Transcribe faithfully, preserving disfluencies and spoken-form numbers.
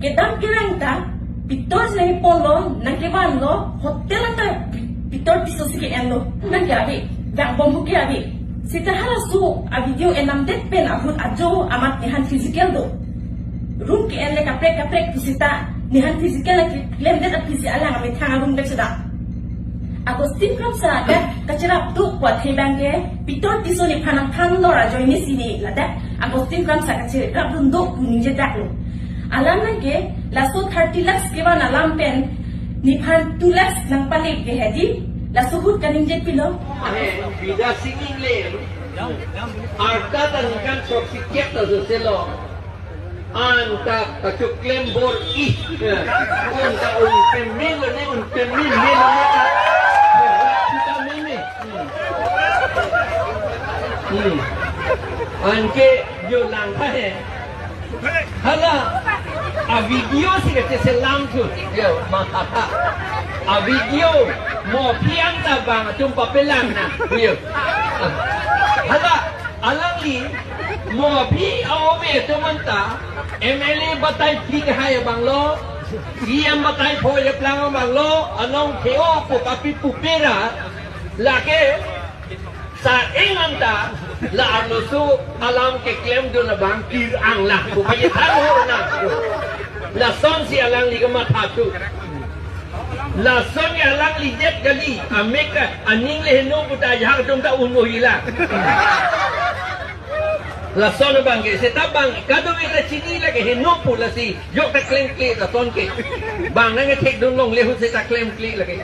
Kedam kerang ta, Pitor si nangponlo, nangkevanlo, hotel ta Pi-, Pitor Tisso si ke-enlo. Nangke ave, vang bom hu ke ave. Seta halaso a-video enamdet pen ahut ajo amat nephan physical do. Room ke-en le kaprek kaprek pu seta, nephan physical le klemdet aphi si alang amethang a-room ke seta. Augustine Kramsa dak kacherap do pu athe abang ke Pitor Tisso nephan nangthanlo ra ajoine si ne ladak Augustine Kramsa kacherap dun do pu ningje dak lo. Alam nang ke laso thirty lakhs kevan alam pen nephan two lakhs nangpale ke hedi laso ahut kaningje pilo. He, Bidya Sing Engleng, arta ta ningkan throksi kep ta soselo. Anta kachoklem bor-i. Anta un pemil ne un pemil ne ne ka. Kita meme. Hmm. Anke yo lang ka he. Hala a-video si kacheselam thu. Yo, ma ha ha. A-video mo aphi anta bang atum papelang na. Yo. Hala alangli mo aphi a-ome atum anta M L A batai phli kehai abang lo, C M batai phoi aplang abang lo, along kheo pu kapi pupera, lake sa-eng anta la arloso alam keklem dun abang kir-ang lang pu payethan ho na. Lason si alangli kematha thu. Lason ke alangli jet kali, amek ke aning le heno pu ta ajahak atum ta un-o hila. Lason abang ke, seta bang, kadokave ta chini lake heno pu lasi, jok ta klem kle lason ke. Bang nangkethek dun longle ahut seta klem kle lake.